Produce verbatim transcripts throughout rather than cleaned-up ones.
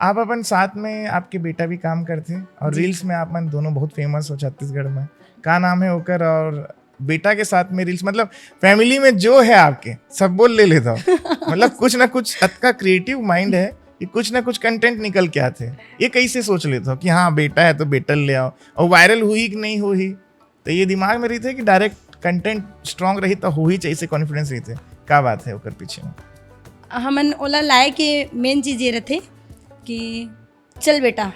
आप अपन साथ में, आपके बेटा भी काम करथे और जी। Reels में आप मन दोनों बहुत famous हो छत्तीसगढ़ में। का नाम है ओकर? और बेटा के साथ में Reels, मतलब family में जो है आपके, सब बोल ले लेता हो। मतलब कुछ ना कुछ अतका creative mind है कि कुछ ना कुछ content निकल के आथे। ये कैसे सोच लेता हो कि हाँ, बेटा है तो बेटा ले आओ, और viral हुई कि नहीं हुई, तो ये दिमाग में रहिथे कि direct content strong रही तो हो ही चाहिए, confidence रहिथे? का बात है ओकर पीछे में? हमन ओला लाए के main चीज ये रथे कि चल बेटा,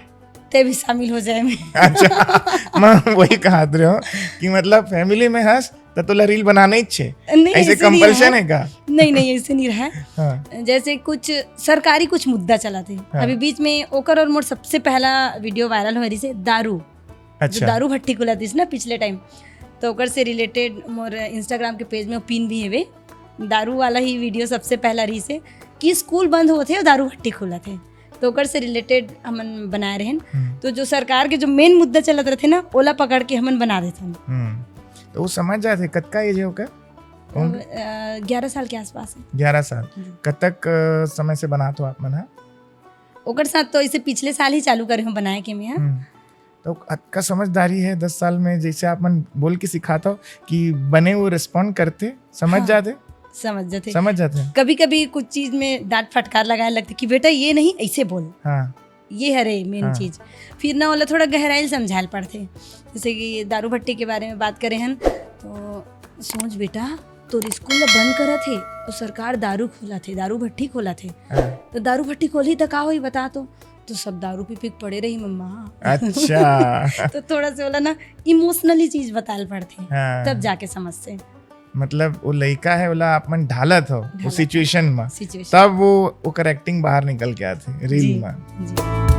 ते भी शामिल हो जाए में। अच्छा, मैं वही कहत रहे हो कि मतलब family में हस तो तोला reel बनाना ही छे। नहीं, ऐसे ऐसे नहीं compulsion रहा। है का? नहीं, नहीं, ऐसे नहीं रहा। हाँ। जैसे कुछ सरकारी कुछ मुद्दा चलाथे। हाँ। अभी बीच में ओकर और मोर सबसे पहला video viral हो रही से दारू। जो अच्छा। दारू भट्टी खुला थी ना पिछले time, तो ओकर से related मोर Instagram के page में pin भी हेवे। दारू वाला ही video सबसे पहला रही से कि school बंद होथे और दारू भट्टी खुला थे, तो ओकर से related हमन बनाए रहेन। हम्म। तो जो सरकार के जो main मुद्दा चलत रहथे ना, ओला पकड़ के हमन बना देथन। हम्म। तो वो समझ जाते, कतका age है ओकर? उम्र? अ, ग्यारह साल के आसपास है। ग्यारह साल। जी। कतक अ, समय से बनात हो आप मन ह? ओकर साथ तो इसे पिछले साल ही चालू करे हूँ बनाए के मैं ह। हम्म। तो अतका समझदारी है दस साल में, जैसे आप मन बोल के सिखाता हो कि बने वो respond करते, समझ हाँ। जाते, समझ जाते। समझ जाते। कभी कभी कुछ चीज में डांट फटकार लगाए लगते कि बेटा ये नहीं, ऐसे बोल, हाँ। ये हरे main हाँ। चीज। फिर ना ओला थोड़ा गहराई से समझाए ल पड़थे। जैसे कि दारू भट्टी के बारे में बात करे हन, तो सोच बेटा, तोर school ला बंद करत हे, तो सरकार दारू खोला थे, दारू भट्टी खोला थे। हाँ। तो दारू भट्टी खोली तो का होई, बता तो। तो सब दारू पी पी के पड़े रही मम्मा। अच्छा। तो थोड़ा सा बोला ना, emotionally चीज बताए ल पड़थे, हाँ। तब जाके समझ से। मतलब वो लइका है, ओला आप मन ढालत हो वो ढालत। Situation में, Situation। तब वो ओकर acting बाहर निकल के आथे reel जी, में। जी।